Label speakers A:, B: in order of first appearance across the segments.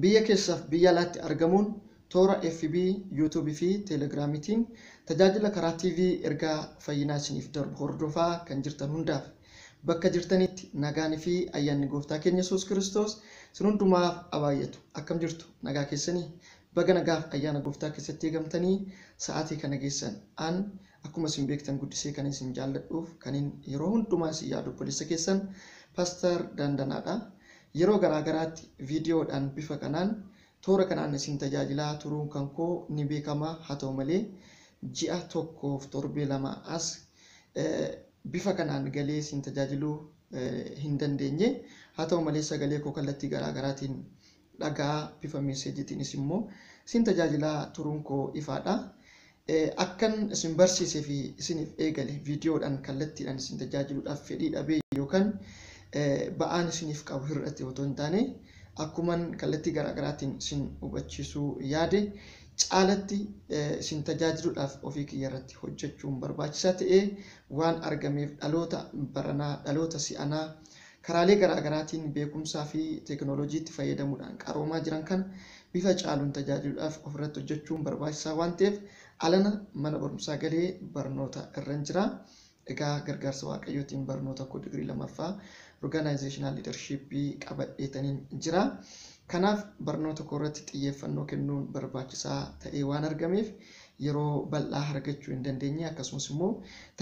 A: Biyya keessaaf biyya alaatti argamuun toora FB, YouTube fi Telegiraamiitiin tajaajila karaa TV ergaa fayyinaa isiniif darbu hordofaa kan jirtan hundaaf bakka jirtanitti nagaanii fi ayyaanni gooftaa keenya Yesuus Kiristoos isin hundumaaf abaayyatu. Akkam jirtu nagaa keessanii baga nagaaf ayyaana gooftaa keessatti eegamtanii sa'aatii kana geessan an akkuma isin beektan guddisee kan isin jaalladhuuf kan yeroo hundumaa isin yaadu obboleessa keessan Paaster Dandanaadha. Yeroo garaa garaatti viidiyoodhaan bifa kanaan toora kanaan isin tajaajilaa turuun kan koo ni beekama. Haa ta'u malee ji'a tokkoof torbee lama as bifa kanaan galee isin tajaajiluu hin dandeenye. Haa ta'u malee sagalee koo kallattii garaa garaatiin dhagaa bifa meeseejiitiinis immoo isin tajaajilaa turuun koo ifaadha. Akkan isin barsiisee fi isiniif eegale viidiyoodhaan kallattiidhaan isin tajaajiluudhaaf fedhii dhabee yookaan ba'aan isiniif qabu hir'ate otoo hin taane akkuman kallattii garaa garaatiin isin hubachiisuu yaade caalatti isin tajaajiluudhaaf ofii kiyya irratti hojjechuun barbaachisaa ta'ee waan argameef dhaloota baranaa dhaloota si'anaa karaalee garaa garaatiin beekumsaa fi teekinooloojiitti fayyadamuudhaan qaroomaa jiran kana bifa caaluun tajaajiluudhaaf ofirratti hojjechuun barbaachisaa waan ta'eef alana mana barumsaa galee barnoota irra jira. Egaa gargaarsa waaqayyootiin barnoota koo digirii lammaffaa organizational leadership qabadheetaniin jira. Kanaaf barnoota koo irratti xiyyeeffannoo kennuun barbaachisaa ta'ee waan argameef yeroo bal'aa argachuu hin dandeenye akkasumas immoo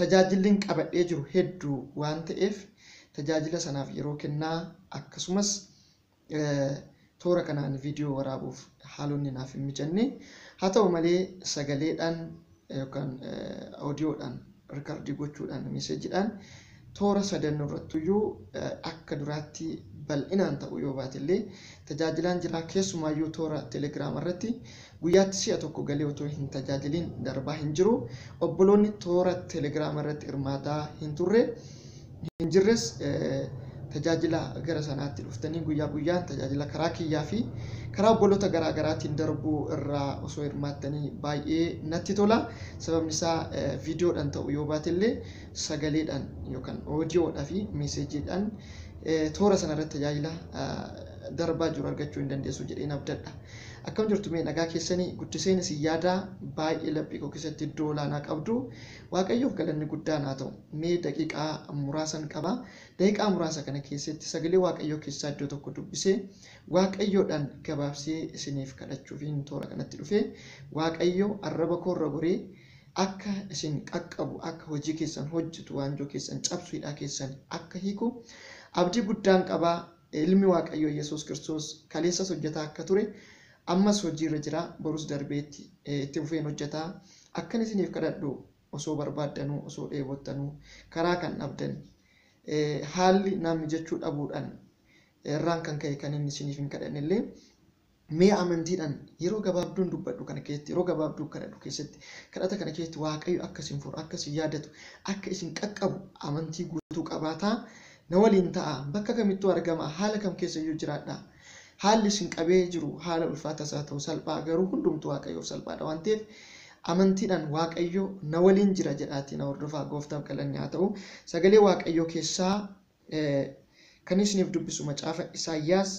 A: tajaajilli qabadhee jiru hedduu waan ta'eef tajaajila sanaaf yeroo kennaa akkasumas toora kanaan viidiyoo waraabuuf haalonni naaf hin mijanne. Haa ta'u malee sagaleedhaan yookaan oodiyoodhaan rikardii gochuudhaan meeseejiidhaan toora sadan irrattuyyuu akka duraatti bal'inaan ta'uu yoo baatellee tajaajilaan jira. Keessumaayyuu toora telegiraama irratti guyyaatti si'a tokko galee otoo hin tajaajiliin darbaa hin jiru. Obboloonni toora telegiraama irratti hirmaataa hin turre hin jirres tajaajila gara sanaatti dhuftanii guyyaa guyyaan tajaajila karaa kiyyaa fi karaa obboloota garaa garaatiin darbuu irraa osoo hirmaattanii baay'ee natti tola. Sababni isaa viidiyoodhaan ta'uu yoo baatellee sagaleedhaan yookaan oodiyoodhaa fi meeseejiidhaan toora sanarratti tajaajila darbaa jiru argachuu hin dandeessu jedheen abdadha. Akkam jirtu mee nagaa keessanii guddiseen isin yaadaa baay'ee laphee koo keessatti iddoo olaanaa qabdu waaqayyoof galanni guddaan haa ta'u. Mee daqiiqaa muraasan qaba. Daqiiqaa muraasa kana keessatti sagalee waaqayyoo keessaa iddoo tokko dubbisee waaqayyoodhaan gabaabsee isiniif kadhachuufiin toora kanatti dhufe waaqayyo arraba koorra goree akka isin qaqqabu akka hojii keessan hojjetu waanjoo keessan cabsu hidhaa keessan akka hiiku abdii guddaan qabaa. Ilmi waaqayyoo Yesuus Kiristoos kaleessas hojjetaa akka ture ammas hojiirra jira borus darbeetti itti fufeen hojjetaa akkan isiniif kadhadhu osoo barbaaddanuu osoo dheebottanuu karaa kan dhabdan haalli namni jechuu dhabuudhaan irraan kan ka'e kan inni isiniif hin kadhanne illee mee amantiidhaan yeroo gabaabduun dubbadhu kana keessatti yeroo gabaabduu kadhadhu keessatti kadhata kana keessatti waaqayyo akka isin furu akka isin yaadatu akka isin qaqqabu amantii guutuu qabaataa na waliin ta'a bakka kamittuu argama haala kam keessa iyyuu jiraadha. Haalli isin qabee jiru haala ulfaataas haa ta'u salphaa garuu hundumtuu waaqayyoof salphaadha waan ta'eef amantiidhaan waaqayyo na waliin jira jedhaatii na hordofaa gooftaaf galanni haa ta'u. Sagalee waaqayyoo keessaa kan isiniif dubbisu macaafa Isaayyaas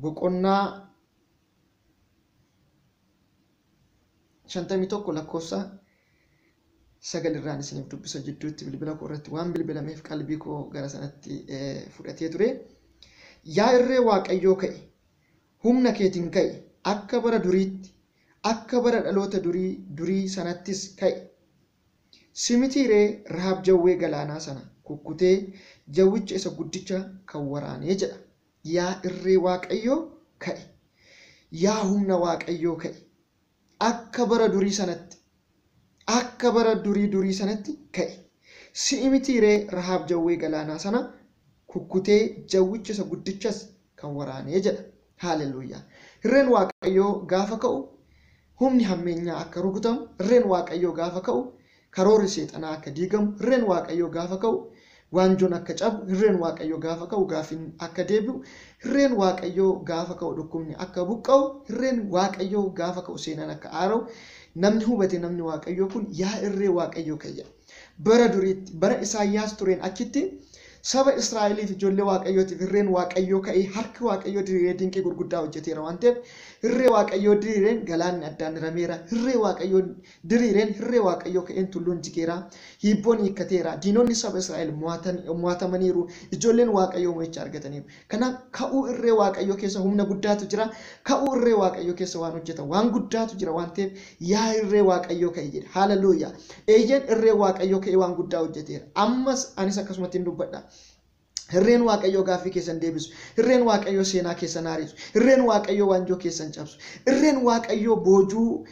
A: boqonnaa 51 lakkoofsa 9 irraan isiniif dubbisa jidduutti bilbila koo irratti waan bilbilameef qalbii koo gara sanatti fudhatee ture. Yaa irree waaqayyoo ka'i, humna keetiin ka'i, akka bara duriitti, akka bara dhaloota durii durii sanattis ka'i. Simitiiree Rahaab jawwee galaanaa sana kukkutee jawwicha isa guddicha kan waraanee jedha. Yaa irree waaqayyoo ka'i, yaa humna waaqayyoo ka'i, akka bara durii sanatti, akka bara durii durii sanatti ka'i. Si'imitiiree Rahaab jawwee galaanaa sana kukkutee jawwicha isa guddichas kan waraanee jedha. Haaleluyyaa. Irreen waaqayyoo gaafa ka'u humni hammeenyaa akka rukutamu, irreen waaqayyoo gaafa ka'u karoorri seexanaa akka diigamu, irreen waaqayyoo gaafa ka'u waanjoon akka cabu, irreen waaqayyoo gaafa ka'u gaafiin akka deebi'u, irreen waaqayyoo gaafa ka'u dhukkubni akka buqqa'u, irreen waaqayyoo gaafa ka'u seenaan akka aara'u namni hubate namni waaqayyoo kun yaa irree waaqayyoo ka'e jedha. Bara duriitti bara Isaayyaas tureen achitti Saba Israa'eliif ijoollee Waaqayyootiif irreen Waaqayyoo ka'ee harki Waaqayyoo diriiree dinqii gurguddaa hojjeteera waan ta'eef irree Waaqayyoo diriireen galaanni addaan hirameera. Irree Waaqayyoo diriireen irree Waaqayyoo ka'een tulluun jigeera. Hiibboon hiikkateera. Diinonni saba Israa'el mo'atamaniiru. Ijoolleen Waaqayyoo mo'icha argataniiru. Kanaaf ka'uu irree Waaqayyoo keessa humna guddaatu jira. Ka'uu irree Waaqayyoo keessa waan hojjeta waan guddaatu jira waan ta'eef yaa irree Waaqayyoo ka'e jedhe. Haleluuyaa. Eeyyeen irree Waaqayyoo ka'e waan guddaa hojjeteera. Ammas anis akkasumatti hin dubbadha. Irreen Waaqayyoo gaaffii keessan deebisu. Irreen Waaqayyoo seenaa keessan haarisu. Irreen Waaqayyoo waanjoo keessan cabsu. Irreen Waaqayyoo boojuu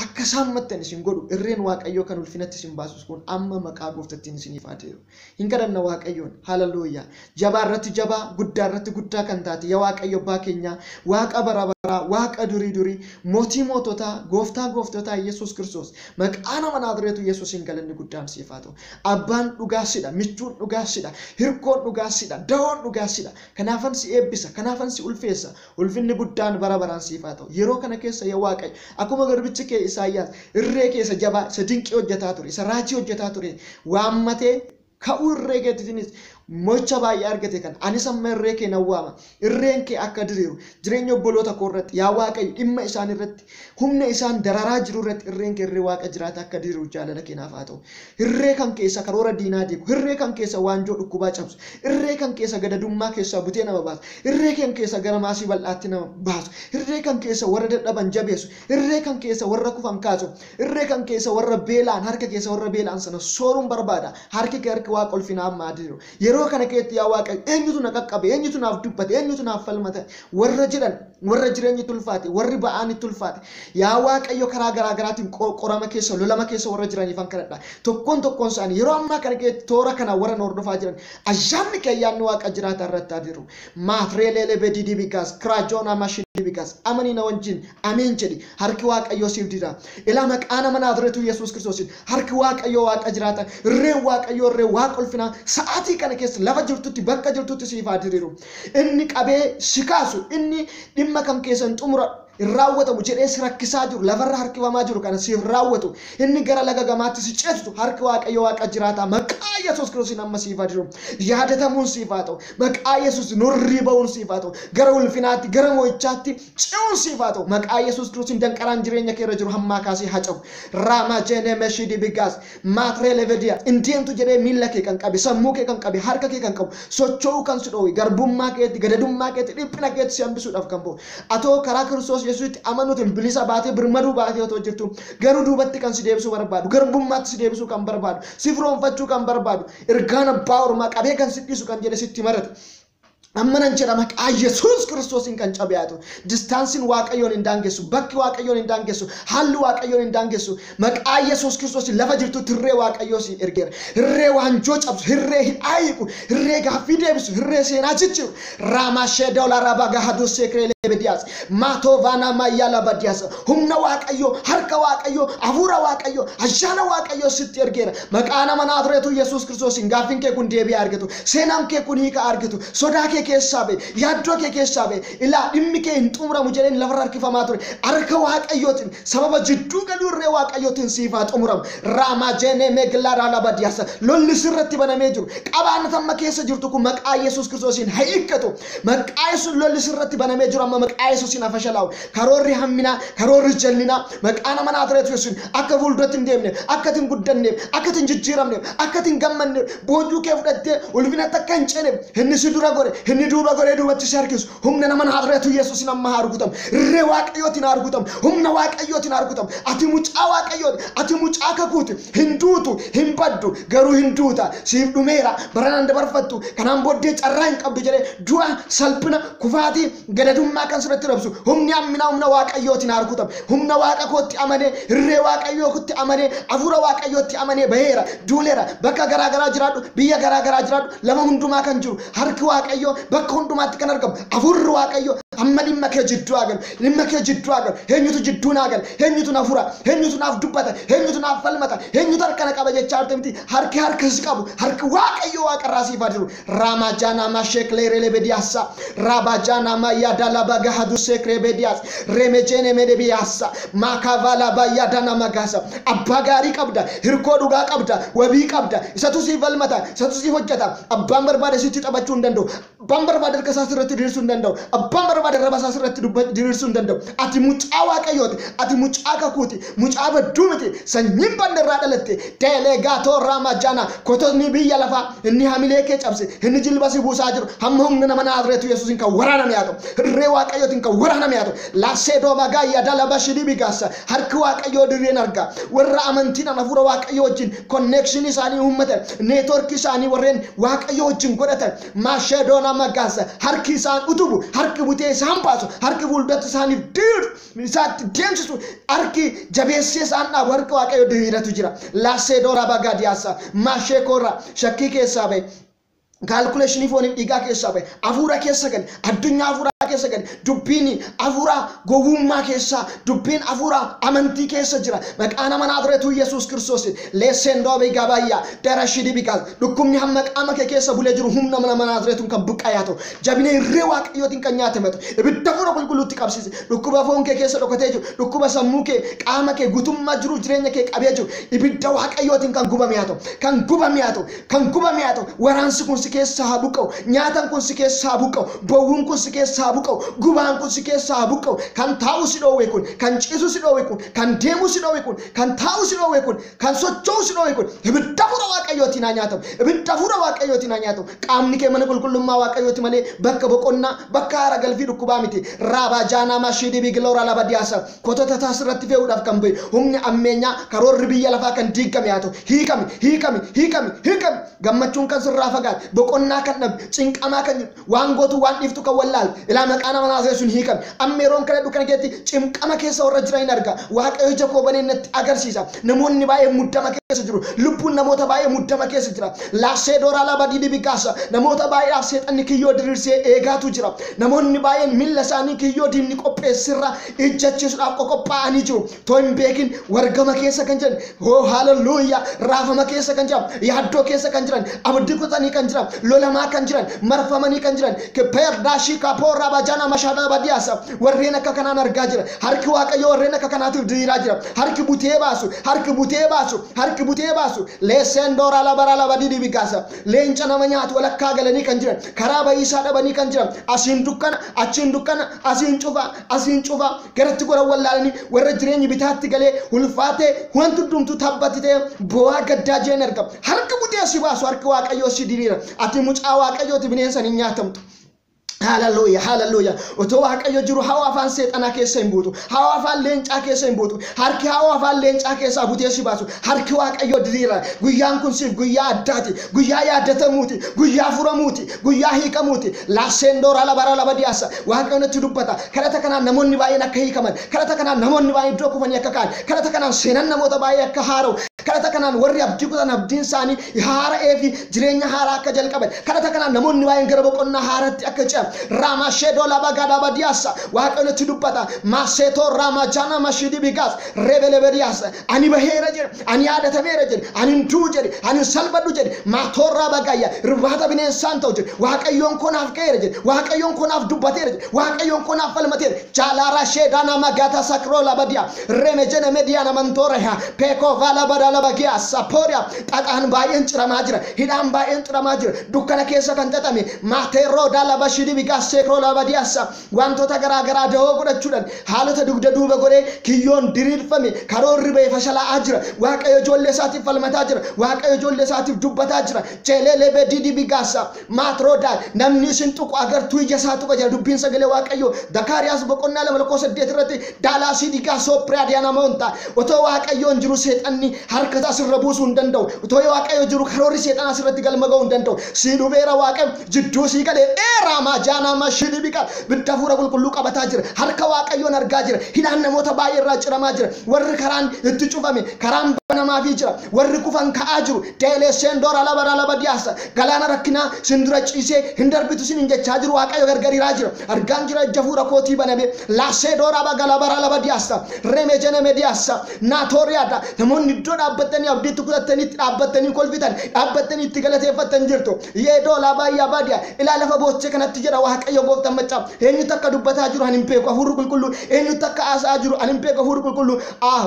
A: akka isaan maxxan isin godhu. Irreen Waaqayyoo kan ulfinatti isin baasus kun amma maqaa gooftattiin isiniif haa ta'u. Hin kadhanna Waaqayyoon. Haleluuyaa. Jabaa irratti jabaa, guddaa irratti guddaa kan taate yaa Waaqayyo abbaa keenyaa, Waaqa bara baraa, Waaqa durii durii, mootii moototaa, gooftaa gooftotaa Yesuus Kiristoos maqaa nama Naazreetu Yesuusiin galanni guddaan siif haa ta'u. Abbaan dhugaa sidha, michuun dhugaa sidha, hirkoon dhugaa sidha, dawoon dhugaa sidha. Kanaafan si eebbisa, kanaafan si ulfeessa. Ulfinni guddaan bara baraan siif haa ta'u. Yeroo kana keessa yaa Waaqayyo akkuma garbichi kee Isaayyaas irree keessa jabaa isa dinqii hojjetaa ture, isa raajii hojjetaa ture waammatee ka'uu irree keetiitiinis mo'icha baay'ee argate kan anis amma irree kee nan waama. Irreen kee akka diriiru jireenya obboloota koo irratti yaa Waaqayyo dhimma isaan irratti humna isaan dararaa jiru irratti irreen kee irree Waaqa jiraata akka diriiru jaalala kee naaf haa ta'u. Irree kan keessa karoora diinaa diigu, irree kan keessa waanjoo dhukkubaa cabsu, irree kan keessa gadadummaa keessaa butee nama baasu, irree kan keessa gara maasii bal'aatti nama baasu, irree kan keessa warra dadhaban jabeessu, irree kan keessa warra kufan kaasu, irree kan keessa warra beelaan harka keessa warra beelaan sana sooruun barbaada. Harki kee harki Waaqa ulfinaa amma diriiru. Yeroo kana keessatti yaa Waaqayyo eenyutu na qaqqabe, eenyutu naaf dubbate, eenyutu naaf falmate, warra jedhan, warra jireenyi tulfaate, warri ba'aan tulfaate, yaa Waaqayyo karaa garaa garaatiin qorama keessa, lolama keessa warra jiraniif an kadhadha. Tokkoon tokkoon isaanii yeroo ammaa kana keessatti toora kana warra na hordofaa jiran ayyaanni kee ayyaanni Waaqa jiraataa irratti haa diriiru. Maatreeleele bedidibigaas kiraajoona mashidibigaas amanii na wajjin ameen jedhi. Harki Waaqayyoo siif dira. Ilaa maqaa nama Naazreetu Yesuus Kiristoosiin harki Waaqayyoo Waaqa jiraata, irreen Waaqayyoo irree Waaqa ulfinaa sa'aatii kana keessa lafa jirtutti bakka jirtutti siif haa diriiru. Inni qabee si kaasu, inni dhimma kan keessan xumura hin raawwatamu jedhee si rakkisaa jiru, lafarra harkifamaa jiru kana siif raawwatu, inni gara laga gamaatti si ceesisu harki Waaqayyo Waaqa jiraataa maqaa Yesuus Kiristoosiin amma siif haa diriiru. Yaadatamuun siif haa ta'u. Maqaa Yesuus nurrii ba'uun siif haa ta'u. Gara ulfinaatti, gara mo'ichaatti ce'uun siif haa ta'u. Maqaa Yesuus Kiristoosiin danqaraan jireenya kee irra jiru hammaa kaasee haa cabu. Raamaa jeenee meshii bigaas maatree levediyaa indeemtu jedhee miilla kee kan qabe, sammuu kee kan qabe, harka kee kan qabu, socho'uu kan si dhoowwe, garbummaa keetti, gadadummaa keetti, dhiphina keetti si hambisuudhaaf kan ba'u. Atoo karaa Kiristoos Yesuusitti amanuutiin bilisa baatee birmaduu baatee otoo jirtu garuu duubatti kan si deebisuu barbaadu, garbummaatti si deebisuu kan barbaadu, si firoonfachuu kan barbaadu, ergaan abbaa ormaa qabee kan si dhiisu kan jedhe sitti marate. Amma nan jedha maqaa Yesuus Kiristoosiin kan cabe haa ta'u. Distaansiin Waaqayyoon hin daangessu, bakki Waaqayyoon hin daangessu, haalli Waaqayyoon hin daangessu. Maqaa Yesuus Kiristoosiin lafa jirtutti irree Waaqayyoo si ergeera. Irree waanjoo cabsu, irree hidhaa hiiku, irree gaaffii deebisu, irree seenaa jijjiiru. Raamaa sheedola rabaga haduu seekreelee bediyaas. Maatoo vaanaa maayyaala badiyaas. Humna Waaqayyoo, harka Waaqayyoo, hafuura Waaqayyoo, ayyaana Waaqayyoo sitti ergeera. Maqaa nama Naazreetu Yesuus Kiristoosiin gaaffiin kee kun deebii argatu. Seenaan kee kun hiika argatu. Sodaa kee keessaa ba'e, yaaddoo kee keessaa ba'e, ilaa dhimmi kee hin xumuramu jedheen lafarra harkifamaa ture. Harka Waaqayyootiin sababa jidduu galuu irree Waaqayyootiin siif haa xumuramu. Raamaa jeenee meegilaa labadiyaas. Lolli sirratti banamee jiru. Qabaan amma keessa jirtu kun maqaa Yesuus Kiristoosiin haa hiikkatu. Maqaa Yesuus lolli sirratti banamee jiru amma maqaa Yesuusiin haa fashalaa'u. Karoorri hamminaa, karoorri jallinaa maqaa nama Naazreetu Yesuusiin akka fuulduratti hin deemneef, akka hin guddanneef, akka hin jijjiiramneef, akka hin gammanneef, boojuu kee fudhattee ulfinatti akka hin ceeneef, inni si dura gore, inni duuba goree duubatti si harkisu. Humna nama Naazreetu Yesuusiin amma haa rukutamu. Irree Waaqayyootiin haa rukutamu. Humna Waaqayyootiin haa rukutamu. Ati mucaa Waaqayyooti, ati mucaa kakuuti. Hin duutu, hin baddu, garuu hin duuta. Siif dhumeera, baranaan dabarfattu, kanaan booddee carraa hin qabdu jedhee du'a, salphina, kufaatii, gadadummaa kan sirratti rabsu. Humni hamminaa humna Waaqayyootiin haa rukutamu. Humna Waaqa kootti amanee, irree Waaqayyootti amanee, hafuura Waaqayyootti amanee baheera, duuleera. Bakka garaa garaa jiraadhu, biyya garaa garaa jiraadhu, lafa hundumaa kan jiru harki Waaqayyoo bakka hundumaatti kan argamu hafuurri Waaqayyoo amma Amma dhimma kee jidduu haa galu. Dhimma kee jidduu haa galu. Eenyutu jidduu naa gala? Eenyutu na fura? Eenyutu naaf dubbata? Eenyutu naaf falmata? Eenyutu harka na qaba jechaa jirte miti? Harki harka si qabu. Harki Waaqayyo waaqarraa siif haa jiru. Raamaajaanaamaa sheekleerelebediyaasa. Raabajaanaamaa yaadalabagahadu seekrebediyaas. Remejenemedebiyaasa. Maakaavaalabaayadanamagaasa. Abbaa gaarii qabda. Hirkoo dhugaa qabda. Wabii qabda. Isatu siif falmata. Isatu siif hojjeta. Abbaan barbaade sitti taphachuu hin danda'u. Abbaan barbaade harka isaa sirratti diriirsuu hin danda'u. Abbaan barbaade arraba isaa sirratti diriirsuu hin danda'u. Ati mucaa Waaqayyooti. Ati mucaa kakuuti. Mucaa badduu miti. Sanyiin badde irraa dhalatte. Deelegaatoo raamajaana. Kototni biyya lafaa inni hamilee kee cabse. Inni jilba si buusaa jiru. Hamma humna nama Naazreetu Yesuusin kan waraaname haa ta'u. Irree Waaqayyootiin kan waraaname haa ta'u. Laaseedoo magaayya dalaba shidii gaasa. Harki Waaqayyoo dirreen arga. Warra amantiidhaan hafuura Waaqayyoo wajjin konneekshinii isaanii uummatan. Neetworkii isaanii warreen Waaqayyoo wajjin godhatan. Maasheedoo nama gaasa. Harki isaan utubu. Harki butee isaan baasu. Harki fuulduratti isaaniif diriiru. Isaatti deemsisu. Harki jabeessee isaan dhaabu. Harki Waaqayyoo diriiratu jira. Laaseedoo rabagaadiyaasa. Maashee koorra shakkii keessaa bahe. Kaalkuleeshinii fooniif dhiigaa keessaa bahe. Hafuura keessa gale. Addunyaa hafuuraa keessa gale. Dubbiin hafuura gowwummaa keessaa, dubbiin hafuura amantii keessa jira. Maqaa nama Naazreetuu Yesuus Kiristoos. Leesseen doobii gabaayyaa darashidii biqaas. Dhukkubni hamma qaama kee keessa bulee jiru humna nama Naazreetuun kan buqqaa ta'u. Jabina irree Waaqayyootiin kan nyaatame ta'u. Ibidda hafuura qulqulluutti qabsiise. Dhukkuba foon kee keessa dhokatee jiru. Dhukkuba sammuu kee, qaama kee, guutummaa jiruuf jireenya kee qabee jiru. Ibidda Waaqayyootiin kan gubame haa ta'u. Kan gubame haa ta'u. Kan gubame haa ta'u. Waraansi kun si keessaa haa buqqa'u. Nyaatan kun si keessaa haa buqqa'u. Bowwuun kun si keessaa haa buqqa'u. Gubaan kun si keessaa haa buqqa'u. Kan taa'u si dhoowwe kun, kan ciisu si dhoowwe kun, kan deemu si dhoowwe kun, kan taa'u si dhoowwe kun, kan socho'u si dhoowwe kun, ibidda hafuura Waaqayyootiin haa nyaatamu. Ibidda hafuura Waaqayyootiin haa nyaatamu. Qaamni kee mana qulqullummaa Waaqayyooti malee bakka boqonnaa, bakka haara galfii dhukkubaa miti. Raabaa jaanaa mashidii bigiloora laba diyaasa. Kotota taasirratti fe'uudhaaf kan bu'e humni ammeenyaa karoorri biyya lafaa kan diigame haa ta'u. Hiikami, hiikami, hiikami, hiikami. Gammachuun kan sirraa fagaate, boqonnaa kan dhabe, cinqamaa kan jiru, waan gootu waan dhiiftu kan wallaalte. Ilaa maqaa nama Naazreet sun hiikame. Amma yeroon kana dukkana keessatti cimqama keessa warra jiran hin arga. Waaqayyo ija koo banee natti agarsiisa. Namoonni baay'ee muddama keessa jiru. Lubbuun namoota baay'ee muddama keessa jira. Laasee dooraa laba diidi biqaasa. Namoota baay'eedhaaf seexanni kiyyoo diriirsee eegaatu jira. Namoonni baay'een miilla isaanii kiyyoo diinni qopheessirra ijjachiisuudhaaf qophaa'anii jiru. Too hin beekin wargama keessa kan jiran, hoo haalelluuyaa, raafama keessa kan jiran, yaaddoo keessa kan jiran, abdii kutanii kan jiran, lolamaa kan jiran, marfamanii kan jiran, keperdaashii kapoorraa bajaana mashaadhaa badiyaasa. Warreen akka kanaan argaa jira. Harki Waaqayyoo warreen akka kanaatiif diriiraa jira. Harki butee baasu, harki butee baasu, harki butee baasu. Leesseen dooraa labaraa laba didii biqaasa. Leenca nama nyaatu walakkaa galanii kan jiran, karaa bayiisaa dhabanii kan jiran, asiin dukkana, achiin dukkana, asiin cufa, asiin cufa, garatti goran wallaalanii warra jireenyi bitaatti galee ulfaatee wanti hundumtuu tabbatti ta'e bo'aa gaddaa jiran argama. Harki butee si baasu, harki Waaqayyoo si diriira. Ati mucaa Waaqayyooti, bineensan hin nyaatamtu. Hallelujah, hallelujah. Otoo Waaqayyo jiru hawa afaan seexanaa keessa hin buutu. Hawa afaan leencaa keessa hin buutu. Harki hawa afaan leencaa keessaa butee si baasu. Harki Waaqayyo diriira. Guyyaan kun siif guyyaa addaati. Guyyaa yaadatamuuti. Guyyaa furamuuti. Guyyaa hiikamuuti. Laaseen dooraa labara laba diyaasa. Waaqayyo natti dubbata. Kadhata kanaan namoonni baay'een akka hiikaman. Kadhata kanaan namoonni baay'een iddoo kufanii akka ka'an. Kadhata kanaan seenan namoota baay'ee akka haara'u. Kadhata kanaan warri abdii kutan abdiin isaanii haara'ee fi jireenya haaraa akka jalqaban. Kadhata kanaan namoonni baay'een gara boqonnaa haaraatti akka ce'an. Ramashedo labagada badiasa. Waaqayyo natti dubbata. Maseto ramajana mashidi bigas. Rebelebediasa. Ani baheera jedhe. Ani yaadatameera jedhe. Ani hin du'u jedhe. Ani hin salphadhu jedhe. Maatorraa bagayya. Irbaata bineensaan ta'u jedhe. Waaqayyoon koo naaf ka'eera jedhe. Waaqayyoon koo naaf dubbateera jedhe. Waaqayyoon koo naaf falmateera. Jaalara sheedana magata sakroo labadia. Remejene mediana mantoreha. Peeko vala badala bagiya. Saporia. Xaxaan baay'een ciramaa jira. Hidhaan baay'een ciramaa jira. Dukkana keessa kan xaxame. Maateeroo daalaba shidii bigaas seekroo labadiyaasa. Wantoota garaa garaa dahoo godhachuudhaan haalota dugda duuba godhee kiyyoon diriirfame karoorri ba'e fashalaa'aa jira. Waaqayyo ijoollee isaatiif falmataa jira. Waaqayyo ijoollee isaatiif dubbataa jira. Jeelelee didi bigaasa. Maatroodaa namni isin tuqu agartuu ija isaa tuqa jira. Dubbiin sagalee Waaqayyo Zakaariyaas boqonnaa 2 lakkoofsa 8 irratti daalaasii digaa soopiraadiyaa namoota. Otoo Waaqayyoon jiru seexanni harka isaa sirra buusuu hin danda'u. Otoo Waaqayyo jiru karoorri seexanaa sirratti galma ga'uu hin danda'u. Sii dhubeera Waaqayyo jidduu sii galee dheeraa maajaanaa mashidii biqa. Bidda hafuura qulqulluu qabataa jira. Harka Waaqayyoon argaa jira. Hidhaan namoota baay'ee irraa ciramaa jira. Warri karaan itti cufame, karaan banamaafii jira. Warri kufan ka'aa jiru. Deelee seendoora laba laba diyaasa. Galaana rakkinaa sin dura ciisee hin darbitu sin hin jechaa jiru. Waaqayyo gargariiraa jira. Argaan jira ija fuula kootii baname. Laasee doora bagala bara laba diyaasa. Remee jeneme diyaasa. Naatooriyaadha. Namoonni iddoo dhaabbattanii abdiitti kutattaniitti dhaabbattanii kolfitan dhaabbattanii itti galateeffattan jirtu. Yeedoo laabaa baadiyaa ilaa lafa boochee kanatti jedha Waaqayyo gooftaan maccaa. Eenyutu akka dubbataa jiru ani hin beeku hafuurri qulqulluu. Eenyutu akka haasa'aa jiru ani hin beeku hafuurri qulqulluu.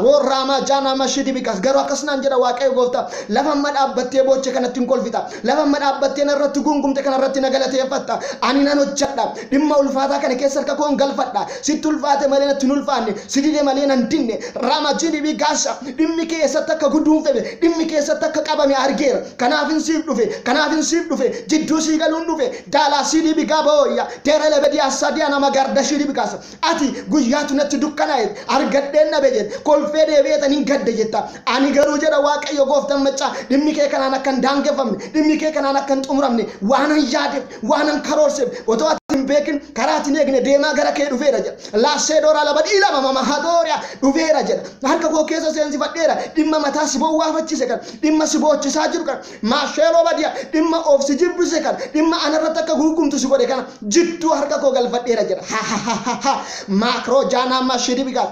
A: Warraamaa jaanaa shidi biqas garuu akkasumaan jedha Waaqayyo gooftaa. Lafa amma dhaabbattee boochee kanatti hin kolfita. Lafa amma dhaabbattee narratti gungumte kanarratti na galateeffatta. Ani nan hojjedha. Dhimma ulfaataa kana keessa harka koon galfadha. Sitti ulfaate malee natti hin ulfaanne. Si dide malee nan dinne. Rama jidi biqaasha. Dhimmi keessatti akka guduunfame dhimmi keessatti akka qabame argeera. Kanaafin siif dhufe. Kanaafin siif dhufe. Jidduu sii galuun dhufe. Daalaa sidii biqaa booyya. Teera lebedi asadiya nama garda shidi biqaasa. Ati guyyaatu natti dukkanaa'e argadheen dhabe jedhe. Kolfee deebi'eetan hin gadde jetta. Ani garuu jedha Waaqayyo gooftaan maccaa dhimmi kee kanaan akka hin daangeffamne dhimmi kee kanaan akka hin xumuramne waanan yaadeef waanan karoorseef otoo ati hin beekin karaa ati hin eegne deemaa gara kee dhufeera jedha. Laasee dooraa laba dhiilama mama hadooriya dhufeera jedha. Harka koo keessa seensifadheera dhimma mataa si bowwaafachise kan dhimma si boochisaa jiru kan maasheeloo badiya dhimma of si jibbise kan dhimma anarratti akka gungumtu si godhe kana jidduu harka koo galfadheera jedha. Maakroo jaanaa mashidi biqaa.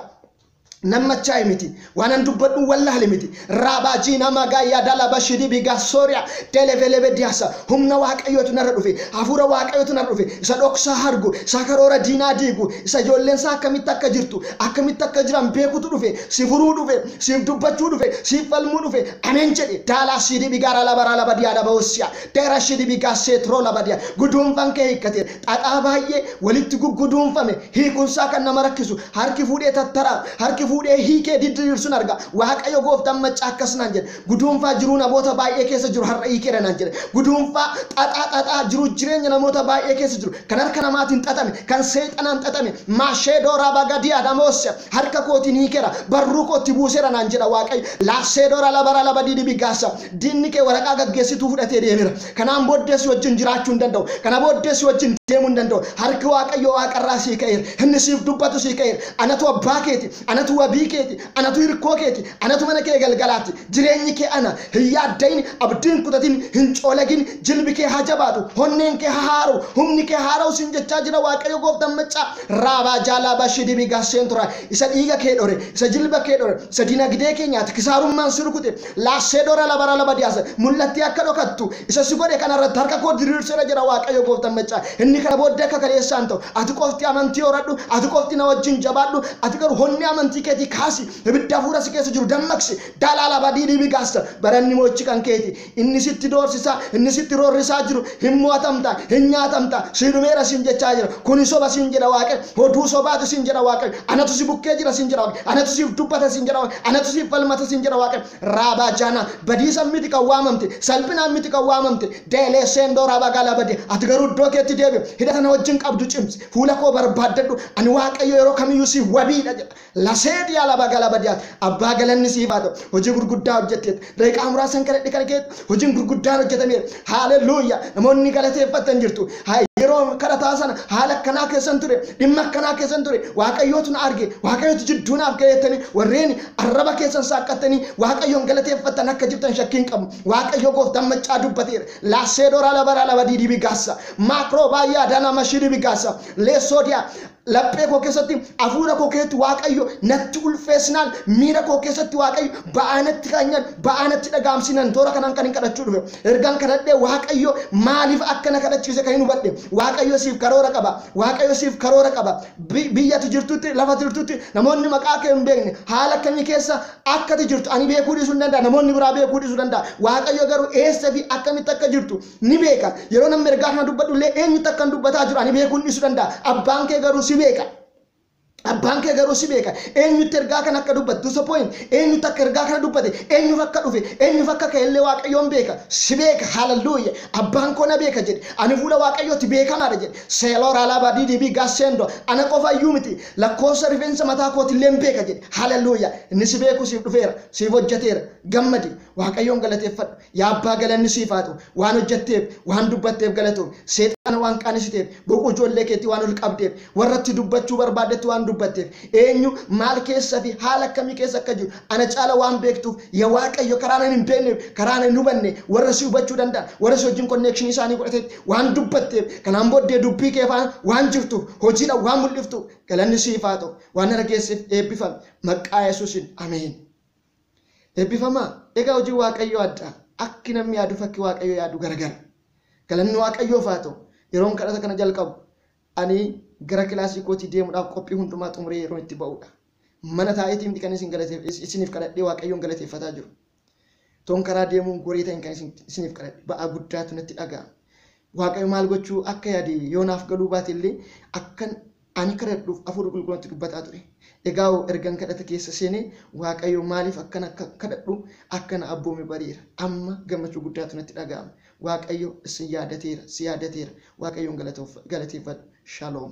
A: Nammachaa'e miti waanan dubbadhu wallaale miti. Raabaa nama gaayyaa dalaba shidii bigaa sooriyaa televelebe diyaasa. Humna Waaqayyootu narra dhufe. Hafuura Waaqayyootu narra dhufe. Isa dhoksaa argu, isa karoora diinaa diigu, isa ijoolleen isaa akkamitti akka jirtu akkamitti akka jiran beekutu dhufe. Si furuu dhufe, siif dubbachuu dhufe, siif falmuu dhufe. Ameen jedhe. Daalaa shidii bigaa laba laba diyaa laba hoosiyaa. Teera shidii bigaa seetroo laba diyaa. Guduunfaan kee hiikkateera. Xaxaa baay'ee walitti gugguduunfame hiikunsaa kan nama rakkisu harki fuudhee tattaraa harki fuudhee hiikee diddiirsuun arga. Waaqayyo gooftaan maccaa akkas naan jedhe. Guduunfaa jiruu namoota baay'ee keessa jiru har'a hiikeera naan jedhe. Guduunfaa xaxaa xaxaa jiru jireenya namoota baay'ee keessa jiru kan harka namaatiin xaxame kan seexanaan xaxame maashee dooraa bagadii adamoos harka kootiin hiikeera barruu kootti buuseera naan jedha Waaqayyo. Laasee dooraa labara laba didibi gaasa. Diinni kee waraqaa gaggeessituu fudhatee deemeera. Kanaan booddeessi wajjin jiraachuu hin danda'u. Kana booddeessi wajjin deemuu hin danda'u. Harki Waaqayyo waaqarraa sii ka'eera. Inni siif dubbatu sii ka'eera. Anatu abbaa keeti. Anatu wabii keeti. Anatu hirkoo keeti. Anatu mana kee galgalaati. Jireenyi kee ana. Hin yaaddayin, abdiin kutatin, hin coolagin, jilbi kee haa jabaatu, honneen kee haa haaru, humni kee haara'u siin jechaa jira Waaqayyo gooftaan maccaa. Raabaa jaalaa bashidii bigaaseen tura. Isa dhiiga kee dhore, isa jilba kee dhore, isa dinagdee kee nyaate, kisaarummaan si rukute, laasee dora labara laba diyaasa, mul'atti akka dhokattu, isa si godhe kanarratti harka koo diriirseera jira Waaqayyo gooftaan maccaa. Inni kana booddee akka kaleessaan ta'u, ati qofti amantii horadhu, ati qofti na wajjin jabaadhu, ati garuu honni amantii keetii kaasi, ibidda hafuura si keessa jiru dammaqsi, dalaala badii dhibi gaasta, baranni mo'ichi kan keeti. Inni sitti doorsisaa, inni sitti roorrisaa jiru, hin mo'atamta, hin nyaatamta, si dhumeera siin jechaa jira. Kuni soba siin jedha Waaqayyo, oduu sobaatu siin jedha Waaqayyo, anatu si bukkee jira siin jedha Waaqayyo, anatu siif dubbata siin jedha Waaqayyo, anatu siif falmata siin jedha Waaqayyo. Raabaa jaanaa badiisa miti kan waamamte, salphinaan miti kan waamamte, deelee seendoo raabaa gaalaa badee, ati garuu iddoo keetti deebi'u, hidhata na wajjin qabdu cimsi, fuula koo barbaaddadhu, ani Waaqayyo yeroo kamiyyuu siif wabiidha jedha. Lasee diyaa laba gala badiyaa abbaa galanni siif haa ta'u. Hojii gurguddaa hojjetteet daqiiqaa muraasan kadhadhe kana keessa hojiin gurguddaan hojjetameera. Haalelluuyaa. Namoonni galateeffatan jirtu. Yeroo kadhataa sana haala akkanaa keessan ture, dhimma akkanaa keessan ture, Waaqayyootu na arge, Waaqayyootu jidduu naaf ga'e jettanii warreen arraba keessan saaqqattanii Waaqayyoon galateeffatan akka jirtan shakkii hin qabu. Waaqayyo gooftaan maccaa dubbateera. Laasee dooraa laba laba diidibi gaassa. Maakroo baay'ee adanaa mashidibi gaassa. Leessoo diyaa laphee koo keessatti hafuura koo keessatti Waaqayyo natti ulfeessinaan miira koo keessatti Waaqayyo ba'aa natti kaanyaan ba'aa natti dhagaamsinaan toora kanaan kan hin kadhachuu dhufe. Ergaan kadhadhee Waaqayyo maaliif akka na kadhachiise kan hin hubadhe. Waaqayyo siif karoora qaba. Waaqayyo siif karoora qaba. Biyyatti jirtutti lafa jirtutti namoonni maqaa kee hin beekne haala akkamii keessa akkati jirtu ani beekuu dhiisuu hin danda'a. Namoonni biraa beekuu dhiisuu danda'a. Waaqayyo garuu eessa fi akkamitti akka jirtu ni beeka. Yeroo namni ergaa kana dubbadhu illee eenyutti akka dubbataa jiru ani beekuu dhiisuu danda'a. Abbaan kee garuu si beeka. Abbaan kee garuu si beeka. Eenyutti ergaa kana akka dubbattu so point. Eenyutti akka ergaa kana dubbate, eenyuuf akka dhufe, eenyuuf akka ka'e illee Waaqayyoon beeka. Si beeka. Haalelluuya. Abbaan koo na beeka jedhe. Ani fuula Waaqayyooti beekamaadha jedhe. Seeloora laba didibii gaasseendo. Ana qofa iyyuu miti. Lakkoofsa rifeensa mataa kooti illee beeka jedhe. Haalelluuya. Inni si beeku siif dhufeera. Siif hojjeteera. Gammadi. Waaqayyoon galateeffadhu. Yaa abbaa galanni siif haa ta'u. Waan hojjetteef, waan dubbatteef galatoom. Seexana waan qaanisiteef, boquu ijoollee keetii waan ol qabdeef, warratti dubbachuu barbaaddetti waan dubbatteef, eenyu maal keessa fi haala akkamii keessa akka jiru ana caala waan beektuuf, yaa Waaqayyo, karaa nan hin beekneef, karaa nan hin hubanne, warra si hubachuu danda'an, warra si wajjin connection isaanii godhatetti waan dubbatteef, kanaan booddee dubbii kee faana waan jirtuuf, hojiidhaan waan mul'iftuuf, galanni siif haa ta'u. Waan na dhageesseef eebbifame. Maqaa Yesuusiin, ameen. Eebbifamaa. Egaa hojii Waaqayyoo adda. Akki namni yaadu, fakki Waaqayyo yaadu garagara. Galanni Waaqayyoof haa ta'u. Yeroon kadhata kana jalqabu, ani gara kilaasii kootii deemuudhaaf qophii hundumaa xumuree yeroo itti ba'udha. Mana taa'eetii miti kan isin isiniif kadhadhee Waaqayyoon galateeffataa jiru. Toon karaa deemuun goree ta'in kan isiniif kadhadhe. Ba'aa guddaatu natti dhaga'ama. Waaqayyo maal gochuu akka yaade yoo naaf galuu baate illee, akkan ani kadhadhuuf Hafuurri Qulqulluutti dubbataa ture. Egaa ergan kadhata keessa seenee, Waaqayyo maaliif akkana akka kadhadhu akkana abboome bariira. Amma gammachuu guddaatu natti dhaga'ama. Waaqayyo isin yaadateera, si yaadateera. Waaqayyoon galateeffadhu. Shaloom.